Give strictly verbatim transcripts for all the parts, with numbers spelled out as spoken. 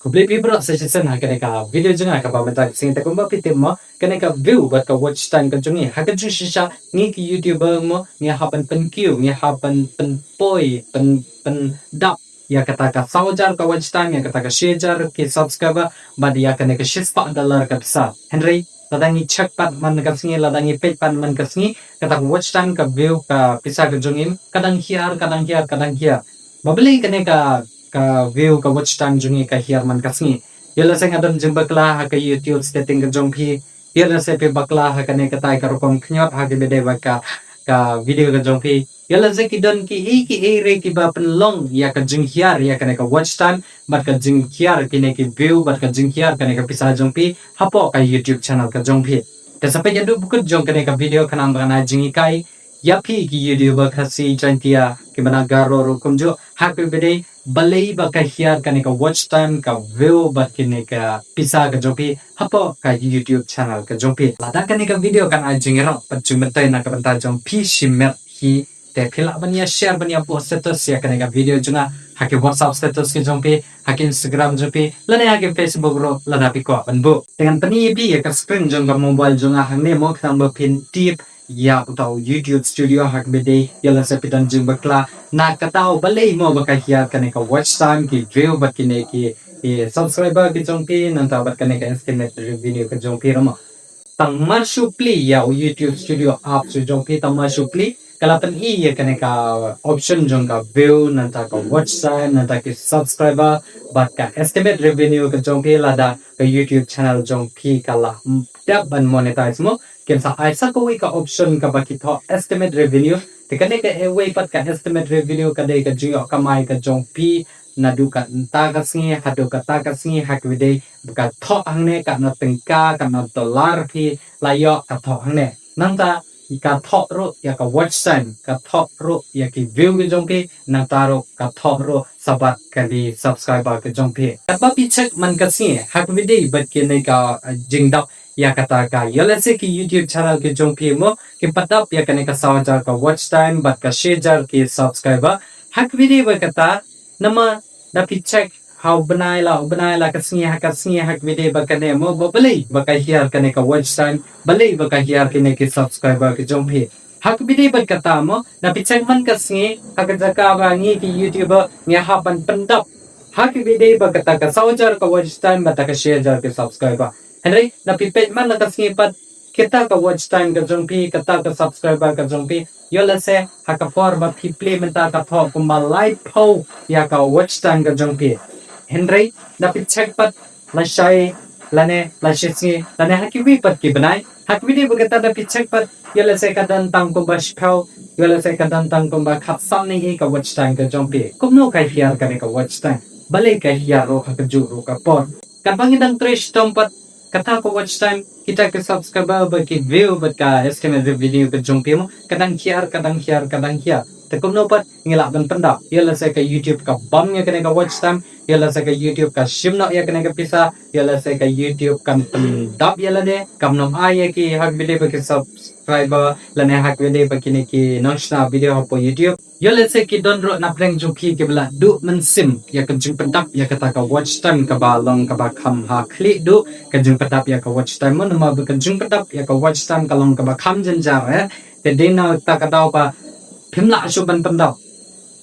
Khublei phi baroh sa shisien ha kane ka video jong nga kaba mynta ka sngi. Te kumba phi tip mo, kane ka view bad ka watch time ka jong ngi ha ka jingshisha, ngi ki YouTuber mo, ngi hap ban pynkiew, ngi hap ban pynpoi, pyn pyndap ïa kata ka saw hajar ka watch time, ïa kata ka shi hajar ki subscriber, bad ïa kane ka shispah dollar ka pisa. Hynrei lada ngi check pat man ka sngi, lada ngi peit pat man ka sngi, kata ka watch time, ka view, ka pisa ka jong ngi ka dang hiar, ka dang hiar, ka dang hiar. Ba balei kane ka, ka view, ka watch time jong ngi ka hiar man ka sngi? Ïoh lehse nga don jingbakla ha ka YouTube setting ka jong phi. Ïoh lehse phi bakla ha kane katai ka rukom khñiot ha kaba ïadei bad ka, ka video ka jong phi. Ïoh lehse ki don kiei kiei re kiba pynlong ïa ka jinghiar ïa kane ka watch time bad ka jinghiar kine ki view bad ka jinghiar kane ka pisa jong phi hapoh ka YouTube channel ka jong phi. Te sa peit haduh ba kut jong kane ka video khnang ba ngan ai jinghikai ïa phi ki YouTuber Khasi, Jaiñtia, kiba na Garo ruh kumjuh, ha kaba ïadei balei ba ka hiar kane ka watch time, ka view bad kine ka pisa ka jong phi hapoh ka YouTube channel ka jong phi. Lada kane ka video kan ai jingïarap bad jingmyntoi na ka bynta jong phi shimet hi, te phi lah ban ïa share, ban ïa buh status ïa kane ka video jong nga ha ki WhatsApp status ki jong phi, ha ki Instagram jong phi, lane ha ki Facebook ruh lada phi kwah ban buh. Te ngan pyni ïa phi ïa ka screen jong ka mobile jong nga hangne mo, khnang ba phin tip ïa uta u YouTube Studio ha kaba ïadei, ïoh lehse phi don jingbakla na kata u balei mo ba ka hiar kane ka watch time, ki view bad kine ki, ki subscriber ki jong phi, nangta bad kane ka estimate revenue ka jong phi ruh mo. Tang mar shu plie ïa u YouTube Studio app shu jong phi, tang mar shu plie, ka la pyni ïa kane ka option jong ka view, nangta ka watch time, nangta ki subscriber bad ka estimate revenue ka jong phi lada ka YouTube channel jong phi ka la dep ban monetize mo. Kin sa ai sa kawei ka option kaba ki thoh estimate revenue. Te kane kawei pat ka estimate revenue ka dei ka jingïoh kamai ka jong phi naduh kata ka sngi haduh kata ka sngi, ha kaba ïadei ba ka thoh hangne katno tyngka, katno dollar phi la ïoh, ka thoh hangne. Nangta ka thoh ruh ïa ka watch time, ka thoh ruh ïa ki view ki jong phi, nangta ruh ka thoh ruh shaphang ki subscriber ki jong phi. Katba phi check man ka sngi ha kaba ïadei bad kine ka, eh, jingdap ïa kata ka, ïoh lehse ki YouTube channel ki jong phi mo, ki pyndap ïa kane ka saw hajar ka watch time bad ka shi hajar ki subscriber. Ha kaba ïadei bad kata, namar da phi check ha u bnai la u bnai, la ka sngi ha ka sngi, ha kaba ïadei bad kane mo, ba balei ba ka hiar kane ka watch time, balei ba ka hiar kine ki subscriber ki jong phi. Ha kaba ïadei bad kata mo, da phi check man ka sngi ha ka jaka ba ngi ki YouTuber ngi hap ban pyndap ha kaba ïadei bad kata ka saw hajar ka watch time bad ka shi hajar ki subscriber. Hynrei da phi peit man la ka sngi pat, kata ka watch time ka jong phi, kata ka subscriber ka jong phi, ïoh lehse ha ka por ba phi plie mynta ka thoh kumba laiphew ïa ka watch time ka jong phi. Hynrei da phi check pat lashai lane lashi sngi lane ha kiwei pat ki bnai, ha kaba ïadei bad kata da phi check pat, ïoh lehse ka don tang kumba shiphew, ïoh lehse ka don tang kumba khatsan ne hi ka watch time ka jong phi. Kumno ka hiar kane ka watch time? Balei ka hiar ruh ha kajuh ruh ka por? Katba ngi dang trei shitom pat, kata ka watch time, kita ki subscriber bad ki view bad ka estimate revenue ka jong phi mo, ka dang hiar, ka dang hiar, ka dang hiar. Te kumno pat ngi lah ban pyndap? Ïoh lehse ka YouTube ka bam ïa kane ka watch time, ïoh lehse ka YouTube ka shim noh ïa kane ka pisa, ïoh lehse ka YouTube kan pyndap ïa lade, kam nym ai ïa ki ha kaba ïadei bad ki subscriber lane ha kaba ïadei bad kine ki nongshna video hapoh YouTube. Ïoh lehse ki don ruh na pdeng jong phi kiba la duh mynsiem ïa ka jingpyndap ïa kata ka watch time kaba long kaba kham ha khlieh duh ka jingpyndap ïa ka watch time mo, namar ba ka jingpyndap ïa ka watch time ka long kaba kham jynjar, eh. Te dei na kata ka daw ba phim lah shuh ban pyndap.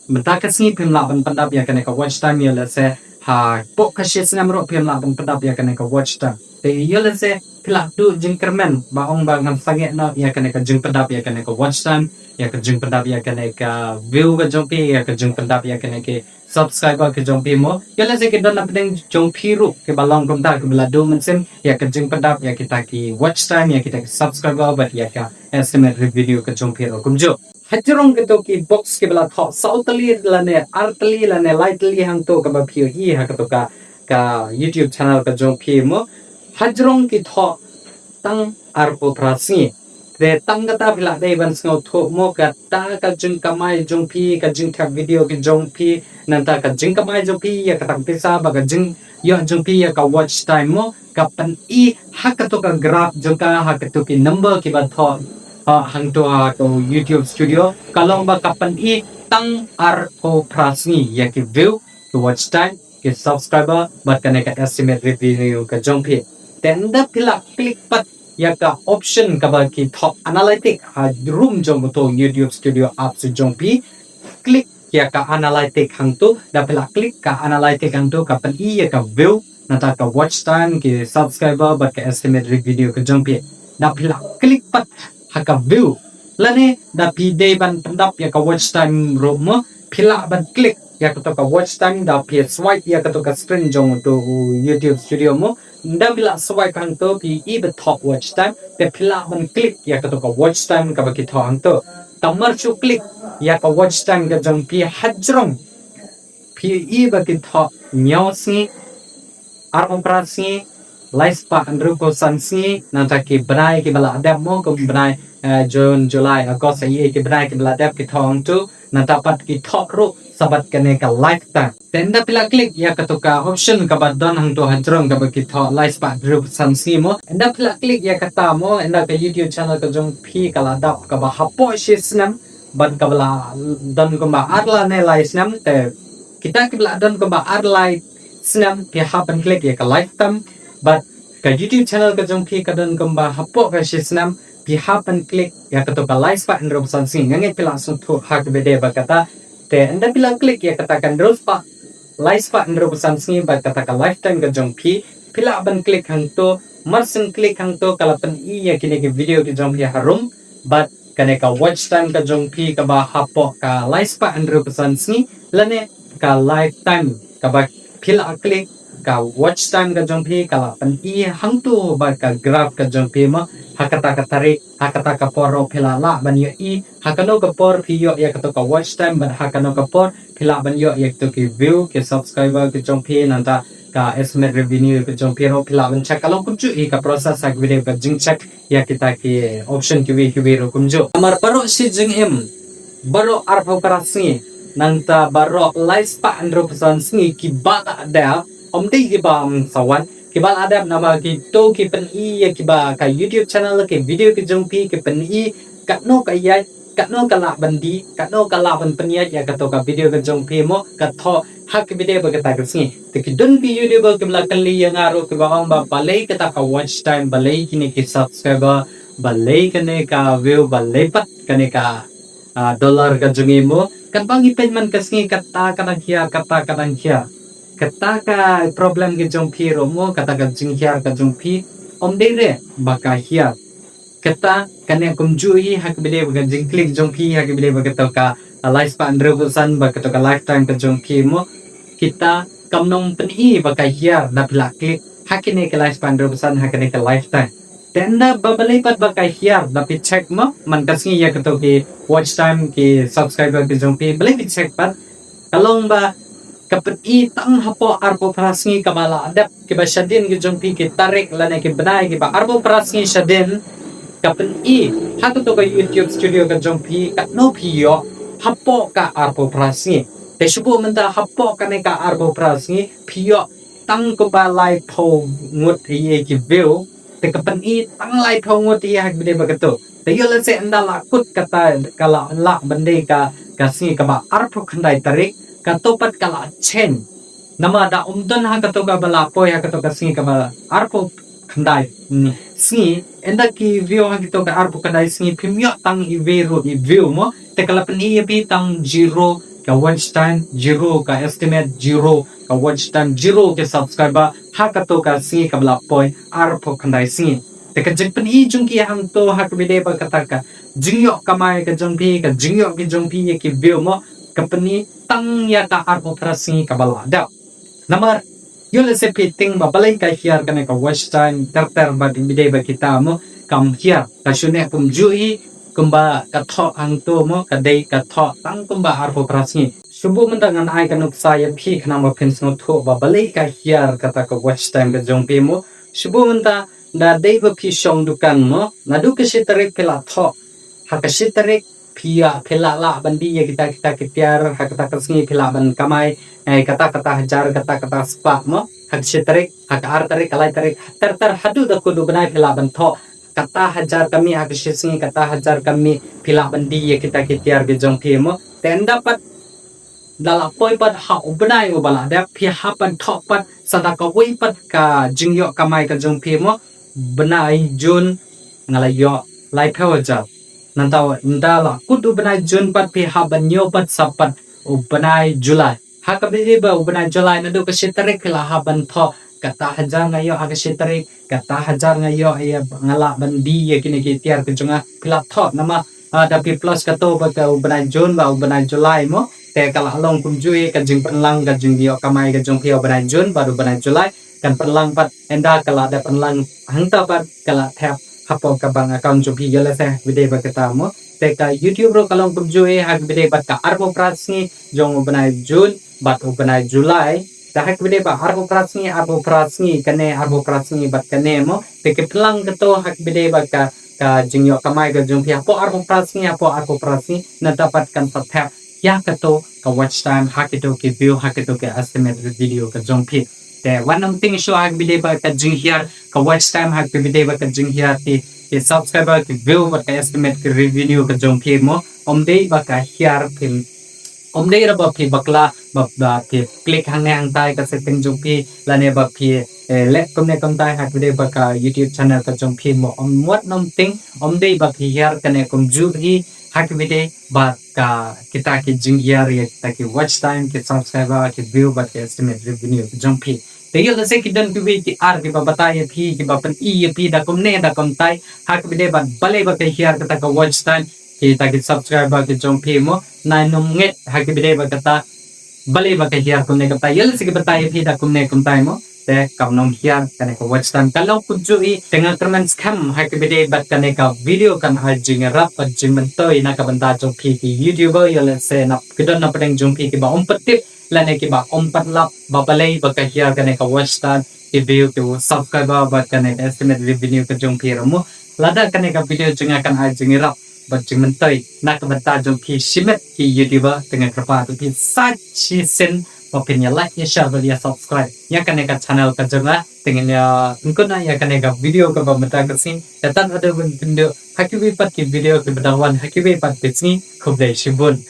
Mynta ka sngi phim lah ban pyndap ïa kane ka watch time, ïoh lehse hapoh ka shi snem ruh phim lah ban pyndap ïa kane ka watch time. Te ïoh lehse phi la duh jingkyrmen ba ong ba ngan sangeh noh ïa kane ka jingpyndap ïa kane ka watch time, ïa ka jingpyndap ïa kane ka view ka jong phi, ïa ka jingpyndap ïa kane ki subscriber ki jong phi mo. Ïoh lehse ki don na pdeng jong phi ruh kiba long kumta, kiba la duh mynsiem ïa ka jingpyndap ïa kita ki watch time, ïa kita ki subscriber bad ïa ka estimate revenue ka jong phi ruh kumjuh. Hajrong kito ki box kiba la thoh saw tylli lane ar tylli lane lai tylli hangto kaba phi ïohi ha kato ka, ka YouTube channel ka jong phi mo. Hajrong ki thoh tang arphew phra sngi. Te tang kata phi lah dei ban sngewthuh mo, kata ka jingkamai jong phi, ka jingthep video ki jong phi, nangta ka jingkamai jong phi ïa kata ka pisa bad ka jingïoh jong phi ïa ka watch time mo, ka pyni ha kato ka graph jong ka, ha kato ki number kiba thoh, ha, hangto ha ka YouTube Studio, ka long ba ka pyni tang arphew phra sngi ïa ki view, ki watch time, ki subscriber bad kane ka estimate revenue ka jong phi. Te ynda phi la click pat ïa ka option kaba ki thoh analytic ha room jong uto YouTube Studio apps jong phi, click ïa ka analytic hangto. Ynda phi la click ka analytic hangto ka pyni ïa ka view, nangta ka watch time, ki subscriber bad ka estimate revenue ka jong phi. Ynda phi la click pat ha ka view, lane ynda phi dei ban pyndap ïa ka watch time ruh mo, phi lah ban click ïa kato ka watch time, ynda phi swipe ïa kato ka screen jong uto u YouTube Studio mo. Ynda phi la swipe hangto phi i ba thoh watch time, te phi lah ban click ïa kato ka watch time kaba ki thoh hangto. Namar shu click ïa ka watch time ka jong phi hajrong phi i ba ki thoh hynñiew sngi, arphew phra sngi, lai spah hynriewphew san sngi, nangta ki bnai kiba la dep mo, kum bnai, eh, June, July, August, ïa ki bnai kiba la dep ki thoh hangto, nangta pat ki thoh ruh sa bad kane ka lifetime. Te ynda phi la click ïa kato ka option kaba don hangto hajrong kaba ki thoh lai spah hynriewphew san sngi mo, ynda phi la click ïa kata mo, ynda ka YouTube channel ka jong phi ka la dap kaba hapoh shi snem, bad kaba la don kumba ar lane lai snem, te kita kiba la don kumba ar lai snem phi hap ban click ïa ka lifetime, bad ka YouTube channel ka jong phi ka don kumba hapoh ka shi snem, phi hap ban click ïa kato ka lai spah hynriewphew san sngi. Nga ngeit phi la sngewthuh ha kaba ïadei bad kata. Te ynda phi la click ïa kata ka hynriew spah, lai spah hynriewphew san sngi bad kata ka lifetime ka jong phi, phi lah ban click hangto. Mar shu click hangto ka la pyni ïa kine ki video ki jong phi harum, bad kane ka watch time ka jong phi kaba hapoh ka lai spah hynriewphew san sngi, lane ka lifetime kaba phi la click, ka watch time ka jong phi ka la pyni hangto bad ka graph ka jong phi mo, ha kata ka tarik, ha kata ka por ruh phi la lah ban ïohi ha kano ka por phi ïoh ïa kato ka watch time bad ha kano ka por phi lah ban ïoh ïa kato ki view, ki subscriber ki jong phi, nangta ka estimate revenue ka jong phi ruh phi lah ban check. Ka long kumjuh hi ka process ha kaba ïadei bad jingcheck ïa kita ki option kiwei kiwei ruh kumjuh. Namar baroh shi jingim, baroh arphew phra sngi, nangta baroh lai spah hynriewphew san sngi kiba la dep, ym dei kiba ym sa wan, kiba la dep namar kito ki pyni ïa kiba ka YouTube channel ki video ki jong phi ki pyni katno ka ïaid, katno ka lah ban die, katno ka lah ban pynïaid ïa kato ka video ka jong phi mo, ka thoh ha kaba ïadei bad kata ka sngi. Te ki don ki YouTuber kiba la kylli ïa nga ruh kiba ong ba balei kata ka watch time, balei kine ki subscriber, balei kane ka view, balei pat kane ka, ah, dollar ka jong ngi mo. Katba ngi peit man ka sngi kata ka dang hiar, kata ka dang hiar. Kata ka problem ka jong phi ruh mo, kata ka jinghiar ka jong phi, ym dei re ba ka hiar. Kata kane kumjuh hi ha kaba ïadei bad ka jingclick jong phi ha kaba ïadei bad kato ka, ah, lai spah hynriewphew san bad kato ka lifetime ka jong phi mo. Kita kam nang pyni ba ka hiar ynda phi la click ha kine ki lai spah hynriewphew san ha kane ka lifetime. Te ynda ba balei pat ba ka hiar ynda phi check mo, man ka sngi ïa kato ki watch time, ki subscriber ki jong phi, balei phi check pat? Ka long ba ka pyni tang hapoh arphew phra sngi kaba la dep, kiba shadien ki jong phi, ki tarik lane ki bnai kiba arphew phra sngi shadien, ka pyni ha kato ka YouTube Studio ka jong phi katno phi ïoh hapoh ka arphew phra sngi. Te shu buh mynta hapoh kane ka arphew phra sngi phi ïoh tang kumba laiphew ngut ïa ki view, te ka pyni tang laiphew ngut ïa ha kaba ïadei bad kato. Te ïoh lehse ynda la kut kata ka la lah ban dei ka, ka sngi kaba arphew khyndai tarik, kato pat ka la change. Namar da ym don ha kato kaba la poi ha kato ka sngi kaba arphew khyndai, mm, sngi, ynda ki view ha kato ka arphew khyndai sngi phim ïoh tang iwei ruh i view mo, te ka la pyni ïa phi tang zero ka watch time, zero ka estimate, zero ka watch time, zero ka subscriber ha kato ka sngi kaba la poi arphew khyndai sngi. Te ka jingpyni jong ki hangto ha kaba ïadei bad kata ka jingïoh kamai ka jong phi, ka jingïoh ki jong phi ïa ki view mo, ka pyni tang ïa ka arphew phra sngi kaba la dep. Namar ïoh lehse phi tieng ba balei ka hiar kane ka watch time ter ter bad ïa kaba ïadei bad kita mo, kam hiar. Ka shu neh kumjuh hi kumba ka thoh hangto mo, ka dei ka thoh tang kumba arphew phra sngi. Shu buh mynta ngan ai ka nuksa ïa phi khnang ba phin sngewthuh ba balei ka hiar kata ka watch time ka jong phi mo. Shu buh mynta, ynda dei ba phi shong dukan mo, naduh ka shi tarik phi la thoh, ha ka shi tarik phi ïa, phi lah lah ban die ïa kita kita ki tiar, ha kata ka sngi phi lah ban kamai, eh, kata kata hajar, kata kata spah mo, ha ka shi tarik, ha ka ar tarik, ka lai tarik, ter ter haduh da kut u bnai phi lah ban thoh, kata hajar ka mih ha ka shi sngi, kata hajar ka mih phi lah ban die ïa kita ki tiar ki jong phi mo. Te ynda pat da la poi pat ha u bnai uba la dep, phi hap ban thoh pat sa da kawei pat ka jingïoh kamai ka jong phi mo, bnai June nga la ïoh laiphew hajar. Nangta ynda la kut u bnai June pat phi hap ban ñiew pat sa pat u bnai July. Ha kaba ïadei bad u bnai July naduh ka shi tarik phi la hap ban thoh, kata hajar nga ïoh ha ka shi tarik, kata hajar nga ïoh ïa nga lah ban die ïa kine ki tiar ka jong nga, phi la thoh namar, ah, da phi plus kato bad ka u bnai June bad u bnai July mo. Te ka la long kumjuh ïa ka jingpynlang ka jingïoh kamai ka jong phi u bnai June bad u bnai July. Kan pynlang pat, ynda ka la dep pynlang hangta pat ka la thep hapoh ka bank account jong phi, ïa lehse ha kaba ïadei bad kata mo. Te ka YouTube ruh ka long kumjuh ïa ha kaba ïadei bad ka arphew phra sngi jong u bnai June bad u bnai July. Te ha kaba ïadei bad arphew phra sngi, arphew phra sngi kane, arphew phra sngi bad kane mo. Te ki pynlang kato ha kaba ïadei bad ka, ka jingïoh kamai ka jong phi hapoh arphew phra sngi, hapoh arphew phra sngi, nangta pat kan sa thep ïa kato ka watch time, ha kito ki view, ha kito ki estimate video ka jong phi. Te wat nym tieng shuh ha kaba ïadei bad ka jinghiar ka watch time, ha kaba ïadei bad ka jinghiar ki, ki subscriber, ki view bad ka estimate ki revenue ka jong phi mo. Ym dei ba ka hiar phi, ym dei ruh ba phi bakla ba, ba phi click hangne hangtai ka setting jong phi, lane ba phi, eh, leh kumne kumtai ha kaba ïadei bad ka YouTube channel ka jong phi mo. Ym, wat nym tieng, ym dei ba phi hiar kane kumjuh hi ha kaba ïadei bad ka kita ki jinghiar ïa kita ki watch time, ki subscriber, ki view bad ki estimate revenue ka jong phi. Te ïa lehse ki don kiwei ki ar kiba batai ïa phi, kiba pyni ïa phi da kumne da kumtai ha kaba ïadei bad balei ba ka hiar kata ka watch time, kita ki subscriber ki jong phi mo. Nai nym ngeit ha kaba ïadei bad kata balei ba ka hiar kumne kumtai, ïa lehse ki batai ïa phi da kumne kumtai mo. Te kam nym hiar kane ka watch time, ka long kumjuh hi. Te nga kyrmen skhem ha kaba ïadei bad kane ka video kan ai jingïarap bad jingmyntoi na ka bynta jong phi ki YouTuber, ïa lehse na ki don na pdeng jong phi kiba ym pat tip lane kiba ym pat lap ba balei ba ka hiar kane ka watch time, ki view, ki subscriber bad kane ka estimate revenue ka jong phi ruh mo. Lada kane ka video jong nga kan ai jingïarap bad jingmyntoi na ka bynta jong phi shimet ki YouTuber, te nga kyrpad ïa phi sa shisien ba phin ïa like, ïa share bad ïa subscribe ïa kane ka channel ka jong nga. Te ngin ïa kynduh ïa kane ka video kaba mynta ka sngi. Te tad haduh ban pynduh ha kiwei pat ki video kiba dang wan ha kiwei pat ki sngi, khublei shibun.